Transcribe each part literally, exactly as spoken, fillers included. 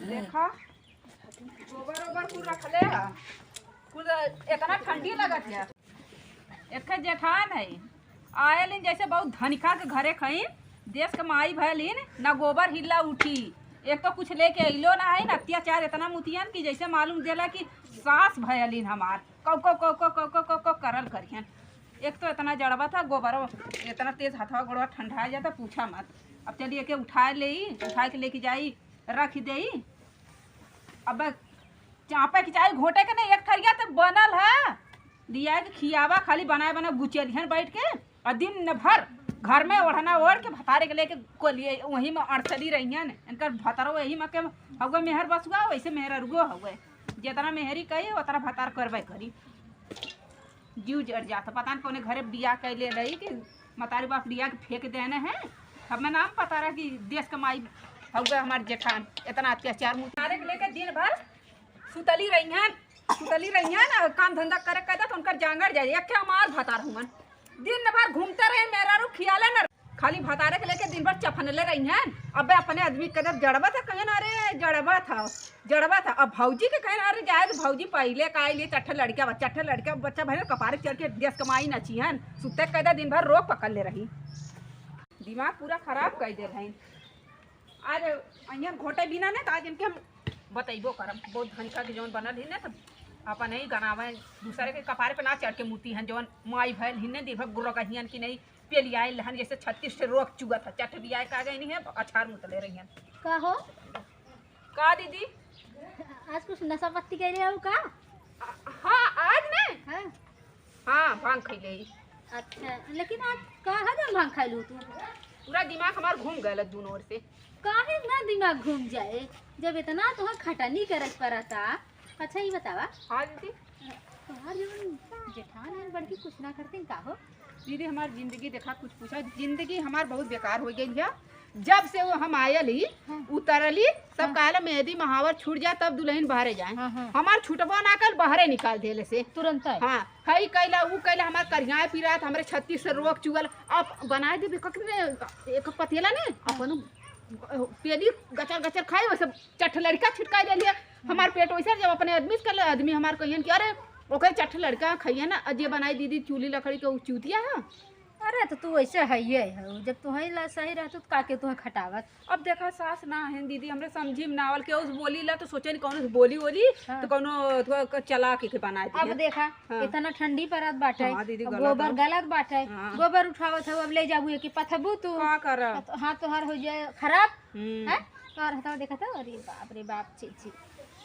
देखा, गोबर ओबर कुल रखले ह, कुल इतना ठंडी लगत है। एक ठे जेठान है, आयल इन जैसे बहुत धनिका के घरे खइन, देश के माई भयलिन, ना गोबर हिल्ला उठी। एक तो कुछ लेके अइलो ना है, ना अत्याचार इतना मुतियन कि जैसे मालूम देला कि सास भयलिन हमार। कौ, कौ, कौ, कौ, कौ, कौ, कौ, कौ करल करिहन। एक तो इतना जड़बा था, गोबरो इतना तेज हथवा गोड़वा ठंडा जाता, पूछा मत। अब चलिए के उठाए लेई, उठाए के लेके जाई, रख देई। अब चापे के चाही, घोटे के नहीं, एक थरिया तो बनल है, लिया के खियावा, खाली बनाए बना गुचेलिहन बैठ के, और दिन भर घर में ओढ़ना ओढ़ के भतारे के लेके कोलिए वहीं में अड़सली रहिहन। इनकर भतारो वही में के हउए मेहर बसुआ, वैसे मेहररुओ हउए। जितना मेहरी कही, उतना भतार करबे करी। जीव जर जात, पता न कौने घरे बियाह कैले रही कि मतारी बाप लिया के फेंक देने हैं। हमें नाम पता रहा कि देश के माई हउए हमार जेठान, इतना अत्याचार मुतारे के लेके दिन भर सुतली रहिहन, सुतली रहिहन, और काम धंधा करे कहता तो उनकर जांगर जाए। एक के हमार भतार हुवन, दिन भर घूमते रहे, मेहरारू खियाले न, खाली भतारे के लेके दिन भर चफनले रहिहन। अबे अपने आदमी के कदर जड़बा था, कहेन, "अरे जड़बा था, जड़बा था।" अब भौजी के कहेन, "अरे जाए दे भौजी, पहिले का आइली, चट्ठे लड़का बा, चट्ठे लड़का बच्चा भले कपारे चढ़ के देश कमाई नचिहन, सुते के कदर दिन भर रोग पकड़ ले रही।" दिमाग पूरा खराब कर दे रही। आज अइहन घोटे बिना ने, तो आज इनके हम बतैबो करम। बहुत धनिका के जौन बनल ही ने, तो अपन ही गनावे, दूसरे के कपारे पे ना चढ़ के मुती हन। जौन माई भैल ही ने, दिन भर गुर्रकहियन कि नहीं, पेलियाइल हन, जैसे छत्तीस से रोग चुगत है, चट बियाए का गई नहीं है, अछार मुतले रहियन। का हो? का दीदी? आज कुछ नशा पत्ती कैले हो का? हाँ, आज ने? हाँ। हाँ, भांग खइले ही। अच्छा, लेकिन आज कहाँ जन भांग खाइलू तू? पूरा दिमाग हमार घूम गयल दोनों ओर से। काहे ना दिमाग घूम जाए, जब इतना तोहर खटनी करे के पड़ता? अच्छा, ये बतावा। हाँ दीदी। तोहार जवन जेठान है बड़की, कुछ ना करते का हो? दीदी, हमार जिंदगी देखा, कुछ पूछा, जिंदगी हमार बहुत बेकार हो गई है। जब से वो हम आयल ही, हाँ। उतरली, सब हाँ। कहला मेहंदी महावर छूट जाए, तब दुल्हन बहरे जाए। हाँ, हाँ। हमार छुटबो ना कल, बहरे निकाल देले से। तुरंत है। हाँ, हई कैला, ऊ कैला, हमार करियाए पिरात, हमरे छत्तीस से रोग चुअल। अब बनाए देबे ककरे एक पतेला ने, हाँ। अपन पेली गचर गचर खाए, वैसे चट लड़का छिटकाई ले लिया। हमार पेट वैसे, जब अपने आदमी से कहले, आदमी हमार कहियन कि अरे, ओकरे चट लड़का खाइए ना, अजे बनाई दीदी, चूल्ही लकड़ी के उ चूतिया है। अरे, तो तू वैसे हइये है, जब तू ही ला सही रहतू, तो का के तुहे खटावत? अब देखा, सास ना है दीदी, हमरे समझी में ना आवल, केहू से बोली ला, तो सोचे नहीं कौनो से बोली वोली, हाँ। तो कौनो थोड़ा क-, चला के, के बना दी अब है। देखा, हाँ। इतना ठंडी परत बाटे, हाँ दीदी, अब गलत गोबर है। गलत बाटे, हाँ। गोबर उठावत है, अब ले जाबू, एक पथबू तू। का करब? हाँ, तो, हाँ, तोहार हो जाए खराब, हम्म। हैं? तोहार हथवा देखा था, अरे बाप रे बाप, छी, छी।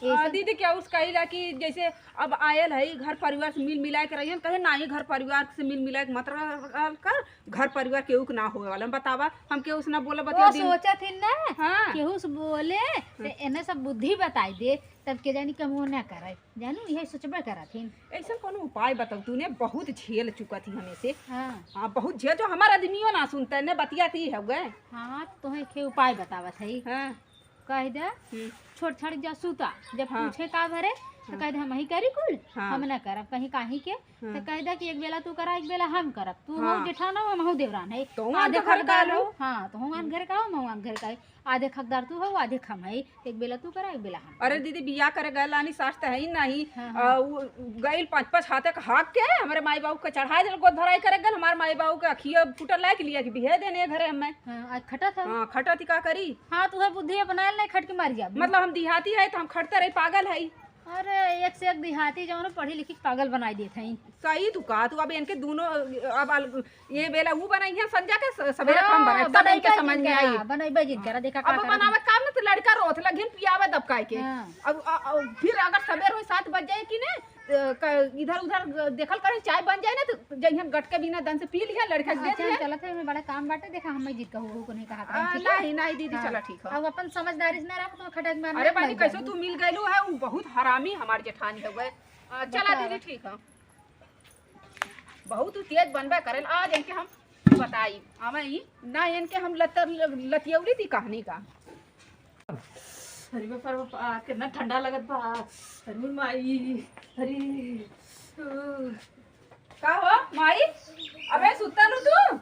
ये आ, सब दीदी, केहू से कहिला कि जैसे अब आयल है, घर परिवार से मिल मिला के रहियन, कहे नाही, घर परिवार से मिल मिला के मत रहल कर, घर परिवार केहू के ना होवे वाला। बतावा, हम केहू से ना बोला, वो बतिया दिन। सोचत हिन ना, हाँ। केहू से बोले, तो हाँ। इन्हें सब बुद्धि बताई दे, तब के जानी कमो ना करे। जानू, यही सोचबे करत हिन। ऐसा कोनो उपाय बताओ, तूने बहुत झेल चुका थी हमें से। हाँ। हाँ, बहुत झेल, जो हमार आदमियों ना सुनता है, ने बतियाती है गए। हाँ, तो तोहे के उपाय बतावत है। हाँ। कह दे, हम्म। छोड़ छाड़ जा सूता। जब हाँ। पूछे का भरे, तो हाँ। कह दे, "हम ही करी कुल, हाँ। हम ना करब।" कहीं काहे के, हाँ। तो कह दे कि एक बेला तू करा, एक बेला हम करब। तू हाँ। हो जेठान हो, हम हो देवरान है। तो आधे आन घर का हकदार लो। हो, हाँ, तो हो आन घर का हो, हम हो आन घर का है। आधे हकदार तू हो, आधे हम है। एक बेला तू करा, एक बेला हम अरे करा। दीदी, बियाह करे गए लानी सास तो है ही नहीं। हाँ, आ, हाँ। उ गइल पाँच पाँच हाथे के हाथ के, हमरे माई बाबू के चढ़ा दिल, गोद भराई करे गल, हमार माई बाबू के अखिया फूटल लायक लिया कि बिहे देने घरे हमें। हाँ, आज खटा था। हाँ, खटा थी, का करी? हाँ, तू है बुद्धि अपनायल नहीं, खट के मर जाबू। मतलब हम देहाती है तो हम खटते रही, पागल है। अरे, एक से एक देहाती जौन पढ़ी लिखी के पागल बनाई देत हैं। सही तू कहा, तू अब इनके दोनों, अब अल-, ये बेला ऊ बनाई है संजा के, स-, सवेरे हाँ, कम बनाए, तब इनके समझ में आई। हाँ, बनैबे जिन करा, देखा का अब करा बनावे तू। काम न तो लड़का रोत लगिन पियावे दबकाए के। हाँ। अब, अ, अ, फिर अगर सवेर होई सात बज जाए कि ने, अ, क-, इधर उधर देखल करे, चाय बन जाए ना तो जइहन गटके बिना दन से पी लिया, लड़का के हाँ, दे अच्छा, दिया। चलत है, मैं बड़ा काम बाटे, देखा हम जिद कहू को नहीं कहा आ, करें, ठीक है? नहीं, नहीं दीदी, हाँ। चला ठीक है। अब अपन समझदारी से ना रहो तो खटक मार अरे मार बाजी, जाबू। कैसे तू मिल गइलू है, उ बहुत हरामी हमार जेठानी हउए। आ, चला बतावा। दीदी, ठीक है। बहुत तेज बनबे करेल, आज इनके हम बताई। आवे ही ना, इनके हम लत-, लतियौली थी कहानी का। अरे बाप रे बाप, कितना ठंडा लगत बा। अरे माई, अरे, ओ। का हो माई, अबे सुतल हो तू?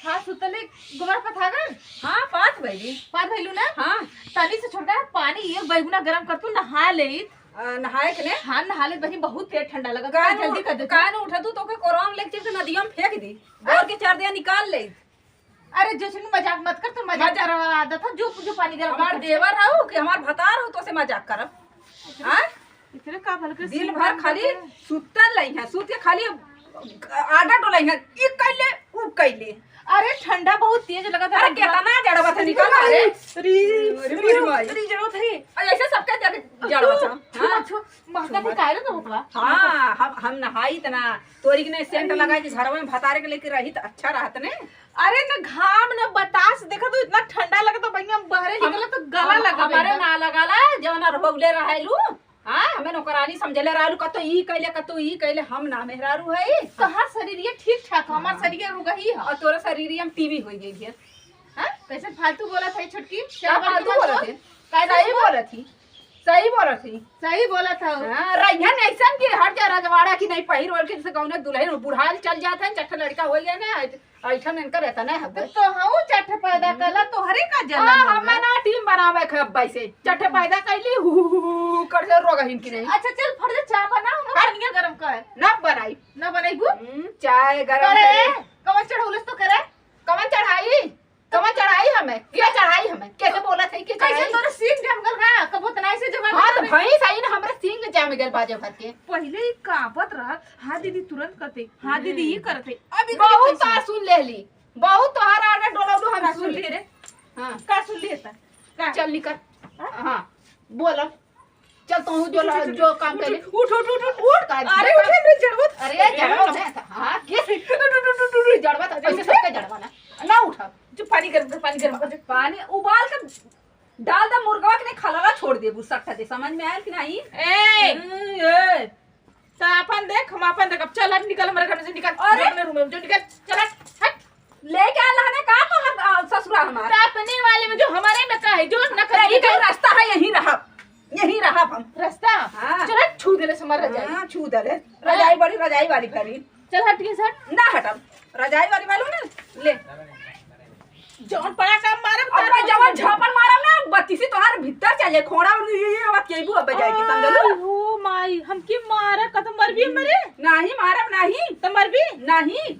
हाँ, सुतले गोबर पथागन। हाँ, पात भइली। पात भइलू ना? हाँ। तनी से छोटका पानी, एक बैगुना गरम कर तू, नहा ले। आ, नहाए के ने? हाँ, नहा ले बहिन, बहुत पेट ठंडा लगा। कान जल्दी कर दे तू। कान उठा तू, तोके कोराम लेके चल के नदिया में फेंक दी। बोर के चार दिया निकाल ले। अरे जैसे मजाक मत कर, तो मजाक मजाक करवा आदत है, जो, जो पानी गरम हमार कर। देवर रहू कि हमार भतार हो, तो से मजाक करब? हाँ? इतने का भल के दिन सीन भर बन खाली गए। सुतल रही है, सुत के खाली आडा डोलाई है, ई कैले, ऊ कैले। अरे ठंडा बहुत तेज लगा था। अरे केतना जड़वा था, निकल अरे, रे। री, री, री, री, री, री, जड़वा था रे। अरे ऐसे सबके जड़-, जड़वा था। हाँ? छू, छू, माता भी काहे रे तो होतवा? हाँ, हम, हम नहाई तना, तोरी के नहीं सेंट लगाई के घरवा में भतारे के लेके रही तो अच्छा रहत ने। अरे न घाम न बतास, देखा तो इतना ठंडा लगा तो भैया बहरे हम, निकला तो गला हम, लगा हमारे एकदम। ना लगाला, जवन रहुले रहेलू। हाँ, हमें नौकरानी समझले रहलू, कतो ई कैले, कतो ई कैले, हम ना मेहरारू है। तोहार शरीर ये ठीक ठाक, हमार हाँ। शरीर रुगही है। और तोरा शरीर हम टीवी हो गई है। हाँ? कैसे फालतू बोला था ये छोटकी? का फालतू बोला थे? कायदा सही से बोल। बोला थी, सही बोला थी। सही बोला था वो। हाँ, रहिया नहीं सन की हर जा रजवाड़ा की नहीं पहिर ओढ़ के जैसे कौनो दुल्हन बुढ़ाल चल जात है, चट्ठ लड़का हो गया ना, ऐठन इनकर रहता नहीं है। तो हऊ चट्ठ पैदा कला, तोहरे का जलन हाँ, होगा? हमें ना टीम बनावे के अब वैसे। चट्ठ पैदा कैली, हु, हु, हु, हु, कर से रोग हिन की नहीं। अच्छा, चल, फट जा, चाय बना, हम हट। पनिया गरम कर। ना बनाई। ना बनाई गु? हम्म, चाय गरम करे, करे। कवन चढ़ौलस तो करे? कवन चढ़ाई? कवन चढ़ाई हमें? के चढ़ाई हमें? कैसे बोला था? के कैसे चढ़ाई? तोरे सींग जम गल का? कबो तना ऐसे जवान हाँ, तो करे। भैंस आई ना, हमरे सींग जाम गल बाजे भर के। पहिले ही कांपत रहा, "हाँ दीदी," तुरंत करते, "हाँ दीदी," ये हम्म। करते। अब इतनी बहुत कैसे? तार सुन ले ली, बहुत तोहार आडा डोलौलू हम का सुन सुन ले। ले रे? हाँ। का सुन ले ता? का? चल निकल। हाँ? हाँ, बोल अब। चल तू जो ला-, जो काम करे। उठ, उठ, उठ, उठ, उठ। का अरे जड़वा? उठ, अरे जड़वा। अरे जड़वा ना। हाँ, के? उठ, उठ, उठ, उठ, उठ, जड़वा था। ऐसे सबके जड़वा ना। ना उठा। जो पानी गरम कर, पानी गरम कर। पानी उबाल के डाल दे मुर्गवा के, नहीं खलवा छोड़ देबू सट्टा दे, समझ में आयल कि नहीं? ए! हम्म, ए! तो अपन देख, हम अपन देख। अब चल, हट, निकल हमारे घर में से, निकल। अरे! अपने रूम में जो निकल, चल हट, हट। लेके आला है ना का तो हम, आ, ससुरा हमार? तो अपने वाले में जो हमारे में का है, जो न तेरी कभी तो रास्ता है, यहीं रहब, यहीं रहब हम। रास्ता? हाँ। चल हट, छू देले से मर रजाई। हाँ, छू देले। हाँ। रजाई बड़ी रजाई वाली भरी। चल हट, ये से हट। ना हटब। रजाई वाली वालू ना, ले। जौन पड़ा का मारब, अब तार जवन झापड़ मारब ना, बत्तीसी तोहार भीतर चल जाए, खोड़ा और ये, ये बात कहबू अब जाए के, समझलू? आई हो माई, हमके मारा, कतम मरबी मरे? नाही मारब, नाही। त मरबी? नाही।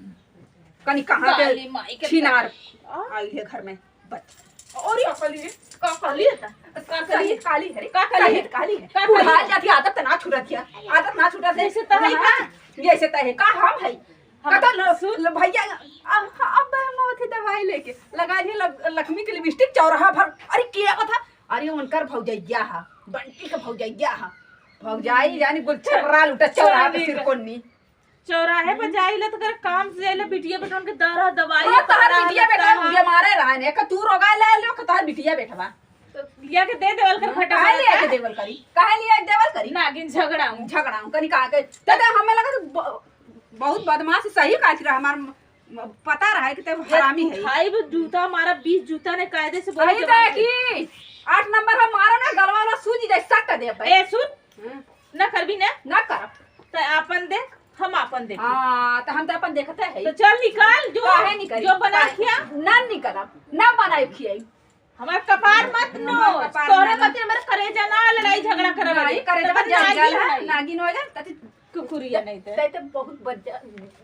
कनी कहाँ के काली माई के छिनार आ? आई है घर में। बच। और ये काली है? का काली है? का काली है? काली है रे। का काली है? काली है? का काली है? बुढ़ा जाती, आदत ना छूटत है। आदत ना छूटत है। जैसे त है हाँ, का? जैसे त है का हम है? हम कतल सुन। ल-, भैया, अब, अब हम होती दवाई लेके लगा लिए ल-, लक्ष्मी के लिपस्टिक चौराहा भर। अरे के कथा? अरे उनकर भौजैया हा, बंटी के भौजैया हा। भौजाई जानी गुलछर्रा लुटा चौराहा पे चौराहे सिरकोनी। चौराहे पे जाइला तो करे काम से जाइला, बिटिया बेटवन के दरह दवाई ओ, तोहार पकड़ा बिटिया लेता बेटा है। बीमारे रहने, एक तू रोगा ले लो, तोहार बिटिया बेटवा। तो लिया के दे देवल कर हाँ, फटाफट। काहे लिया के देवल करी? काहे लिया के देवल करी? नागिन झगड़ा हूँ। झगड़ा हूँ, कनी कहा के, ते, ते हमें लगा तो ब-, बहुत बदमाश सही काट रहा हमार म-, म-, पता रहा है कि ते हरामी है। उठाई भी जूता मारा, बीस जूता ने कायदे से बोले अरे जवाब दे। देखी, आठ नंबर हम मारा ना, गलवा वाला सूजी जाए, सट दे भाई। ए, सुन, हाँ। ना करबी ना? ना करब। त आपन देख, हम आपन देख। हाँ, त हम त आपन देखते हैं। तो चल निकाल, जो, काहे निकाली? जो बना काहे? खिया। ना निकालब, ना बनाई खियाई। हमार कपार मत हमार नोच, कपार तोरे ना मते हमारे करेजा ना लड़ाई झगड़ा करब नहीं, रे। करेजा तब मत जान नागिन गल है, है। नागिन हो जा, तते कुकुरिया नहीं ते। तते बहुत बज-,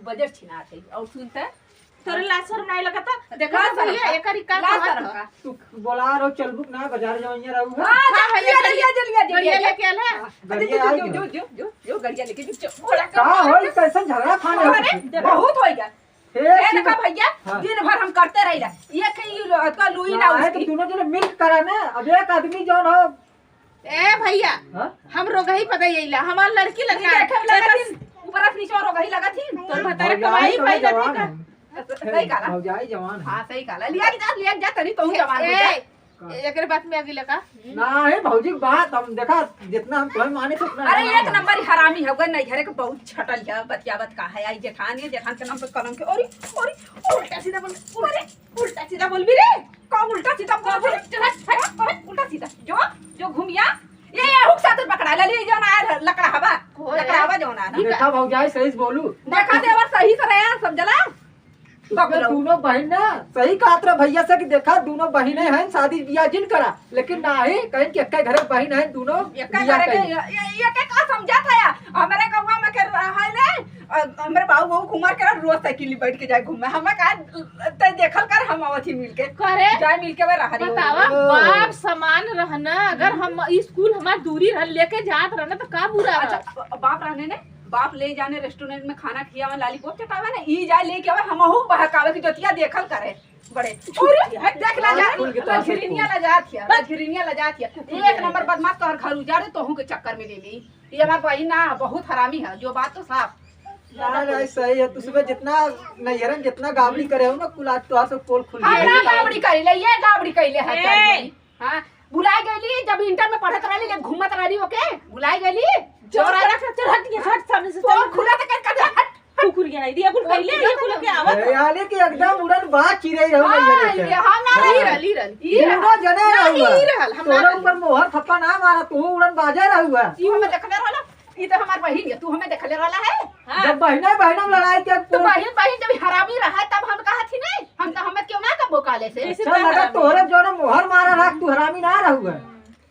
बजर छिनात है। और सुनते? तोरे लाज शर्म नहीं लगता? देखा लाज तो भैया, शर्म का? एकर ही का लाज कहत शर्म ह? का? तू बोला रहो, चलबुक ना, बाजार जाओ, यहाँ रहू है। हाँ, हाँ, जा, भैया, जल्दी, जल्दी, जल्दी, जल्दी, गड़िया जल्दी। लेके आल है। हाँ, हाँ, गड़िया जो, आ जो, गया। जो, जो, जो, जो, गड़िया लेके जो, जो, बड़ा का काम होई, है। कैसन झगड़ा खाने हो अरे, तुम? बहुत होई गया। हे ए, शिव। देखा भैया, हाँ। दिन भर हम करते रहिला। ये कहीं लो-, तो लुई ना ना, है उसकी। तो दोनों जने मिल के करा ना। अब एक आदमी जौन हो। ए भैया, हाँ? हम रोगही पता यही ला, हमार लड़की लगा। देखे में लगा थी, ऊपर से नीचे रोगही लगा थी। तो भतारे भौजाई कमाई तो पाई जाती जवान का? है। सही कहा। भौजाई जवान है। हाँ, सही कहा। लिया के जा, लिया के जा, तनी तू जवान हो जा। ए, का? एकरे बात में आगे लगा। ना है भौजी के बात, हम देखा, जितना हम तुम्हें माने, उतना अरे, ना एक माने। नंबर हरामी है, ओकर नैहरे के बहुत छटल है, बतियावत का है, आई जेठान, ये जेठान के नाम पे कलम के, अरे, अरे, उल्टा सीधा बोल, अरे, उल्टा सीधा बोल भी रे, का उल्टा सीधा बोल, बोल, चल, हट, हट, हट, उल्टा सीधा, जो, जो घूमिया, ये, ये हुक साथ पकड़ा ले, ले, जो ना आया, लकड़ा हवा, ओए, लकड़ा हवा जो ना, ना। देखा भौजाई, सही से बोलू। देखा देवर सही से रहे, सब जला। तो फिर दोनों बहिन ना सही कहत रहे भैया से कि देखा, दोनों बहिने हैं, शादी बियाह जिन करा, लेकिन नाही, कहीं कि एक्के घरे बहिन हैं दोनों, एक्के बियाह घरे के, करी। ये, ये, ये के का समझत है? हमरे गौवा में के रहा है ने, अ, हमरे बाबू बहू घूमर के रोज साइकिल बैठ के जाए घूमे। हमें का, ते देखल कर, हम आवत ही मिल के। करे? जाए मिल के वे रहा रही बतावा, हो। बाप समान रहना, अगर हम स्कूल हमार दूरी रहन, लेके जात रहना तो का बुरा अच्छा, रहा? ब-, बाप रहने ने, बाप ले जाने रेस्टोरेंट में खाना खियावे, लॉलीपॉप चटावे ना, ई जाए लेके आवे, हमहू बहकावे कि जोतिया देखल करे। बड़े। अरे, देख ला जा, कुल के तोर से रजघिरनिया कुल। ला जात हिया, रजघिरनिया ला जात हिया। एक नंबर बदमाश तोहर घर उजाड़े, तोहू के चक्कर में ले ली। ये हमार बहिन ना, बहुत हरामी है, जो बात तो साफ। ना, ना, सही है। तू सुबह जितना नैहरन जितना गाबड़ी करे हो ना, कुल आज तोहर से पोल खुल हम गया। ना गाबड़ी करी ले, ये गाबड़ी कइले है ए! चार बहिन। हाँ, भुलाए गइली, जब इंटर में पढ़त रहली, जब घूमत रहली, ओके भुलाए गइली। चल, चल, चल, चल, हट, ये हट, सामने से पोल चल। खुला तो कर, कर, हट। कुकुर के नहीं दिया, कुल पहले ये कुल के आवत। ए, यानी कि एकदम उड़न बाज चिरई रहू हाँ, नैहर के। ये हम ना हाँ। रही रहल, ई रहल, ई रहल। दोनों जने ना, रहुआ। ई रहल, हम ना तोरा रहल। ऊपर मोहर थप्पा ना मारा, तू उड़न बाजे रहुआ। ई हमें देखले रहला, ई तो हमार बहिन है, तू हमें देखले रहला है? हाँ। जब बहिने बहिने में लड़ाई के तो तो बहिन, बहिन जब हरामी रहा, तब हम कहा थी नहीं, हम तो हमें क्यों ना कबो काले से। जैसे चल, तो लगा हरामी। तोहरे जोने मोहर मारा रहा, तू हरामी ना रहुआ।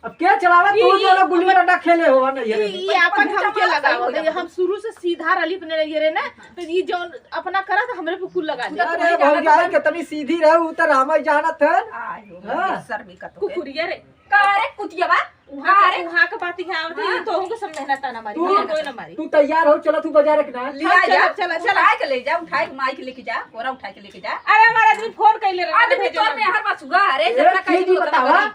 अब के चलावे? ई, तू ई, जोने गुल्ली अपन, डंडा खेले हो ना, ये ई, रे। ई अपन हमके लगावत है। हम शुरू से सीधा रहली अपने नैहरे ना, तो ई जौन अपना करा तो हमरे पे कुल लगा दे। अरे भौजाई कितनी सीधी रहे, उ तो रामा जानत है। आयो, हाँ। सर भी कतो के। कुकुरिया रे। का रे कुतिया बा? उहाँ का के, रे? उहाँ के बात यहाँ आवत है, हाँ। ई तो उनको सब मेहनत ताना मारी। तू, ये कोई ना मारी। तू तैयार हो, चलो तू बाजार के ना। लिया हाँ, जा, चलो, चलो, चलो। उठा के ले जा, उठा के माई के लेके जा, कोरा उठा के लेके जा। अरे हमारा आदमी फोन कैले रहे, आदमी भेजो तोर ना। में हर बात सुगा, अरे ए, जितना एक चीज कहीं बतावा। बतावा।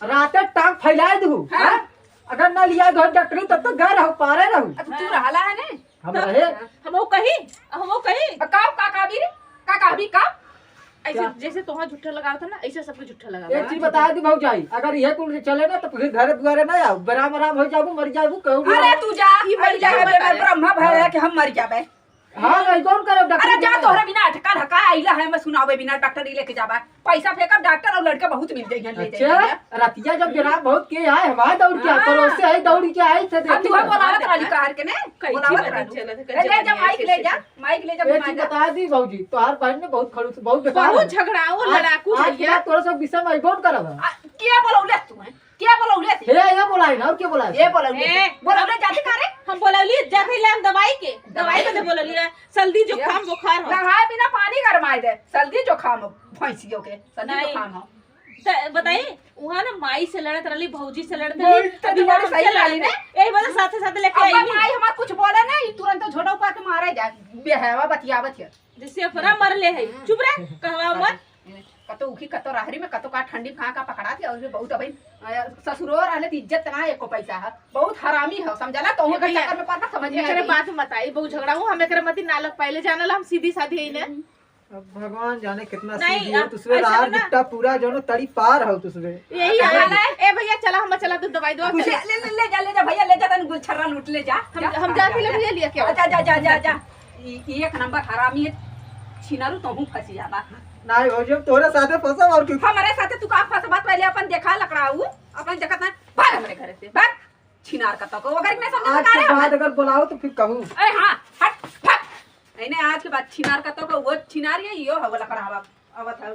राते टांग फैलाए दू, हाँ। हाँ? अगर ना लिया घर डॉक्टरी तब तो घर रहो, पारे रहो। अच्छा, तू रहला है ने? हम रहे। हम वो कही, हम वो कही। अब का, का, का भी रे? का, का भी का? ऐसे क्या? जैसे तोहार झूठा लगावत है ना, ऐसे सबके झूठा लगावत एक है। चीज बता दी भौजाई, अगर ये कुल चले ना तो फिर घर दुआरे ना आओ, बराम आराम हो जाबू, मर जाबू, कहू अरे ना। तू जा, ई मर अरे जा, जाबे, अरे। ब्रह्मा भय है कि हम मर जाबे। हाँ, नहीं, कौन करब डॉक्टर अरे जा, के? तोहरे बिना अटकल हका आइला है, मैं सुनावे बिना डॉक्टर ही लेके जाबा। पैसा फेंकब डॉक्टर और लड़के बहुत मिल जाइए, ले अच्छा, जाइए। रतिया जब गिरा बहुत के आए, हमारे दौड़ के हाँ। पड़ोस से आई, दौड़ के आई थे, अब देखी तू ना। बोलावत रहली कहर के ने, कैची बोलावत बनी रहलू। चलत है, ए, ले जा, कैची माइक बनी ले जा, चलत है। माइक ले जा, एक घुमा चीज जा। बता दी भौजी, तोहार बहन ने बहुत खड़ूस, बहुत बेकार बहुत है। झगड़ाऊ, आज, लड़ाकू आज भैया। के बाद तोरा सब विषय में अइबो न करब। आ, के बोलौले तू है? के बोलौले थे? हे, ये बोलाई ना, और के बोलाई? ये बोलौले थे? ए, बोलौले जाते का रे? हम बोलौली जाते ले हम दवाई के, दवाई के दे बोलौली है। सर्दी जुकाम बुखार हो। नहाए बिना पानी गरमाए दे। सर्दी जुकाम हो, भैंसियों के, सर्दी नहीं। जुकाम हो। त बताई, उहाँ ना माई से लड़त रहली, भौजी से लड़त रहली, माई तो अभी तुम्हारी हमसे सही लड़त रहली है। ना। यही वजह साथे साथे लेके अब आई। माई हमार कुछ बोले ना, ई तुरंत झोटा उठा के मारे जाए। बेहवा बतियावत है। जैसे अपना मर ले है। चुप रह, कहवा मत। कतो उखी, कतो रहरी में, कतो का ठंडी में कहाँ का पकड़ा थी, और भी बहुत अबही, अ, ससुरो रहले त इज्जत ना एको पैसा है, बहुत हरामी है, समझला? तो ये उनके भैया, चक्कर में पड़ के समझ में एकरे आई। बात मत आई, बहुत झगड़ा हो, हम एकरे मती ना लग पाइले, जानला हम सीधी साधी है ना। अब भगवान जाने कितना नहीं, सीधी हो, अब तुसवे ऐसा रहा ना। गिट्टा पूरा जो ना तड़ी पार हो तुसवे। यही है। ए भैया, चला, हम चला, तू दवाई दवा, कुछ चला। ले, ले, ले जा, ले जा भैया, ले जा, तनी गुलछर्रा लूट ले जा। हम, जा, हम जा, जाते ले जा। भैया, लिया क्या? जा, जा, जा, जा, जा। ई, ई एक नंबर हरामी है, छिनारू तोहू फंसी जाबा। नाही भौजी, हम तोहरे साथे फंसब और क्यों? हमरे साथे तू का फंसबा? पहले अपन देखा लकड़ाऊ, अपन देखत ना, भाग हमरे घरे से, भाग। छिनार का तको, अगर मैं समझ आज बता के रहे बाद हम। अगर बुलाओ तो फिर कहूँ। अरे हाँ, हट, भाग। इन्हें आज के बाद छिनार का तको, वो छिनार ये, यो है वो लकड़ावा, आवत है।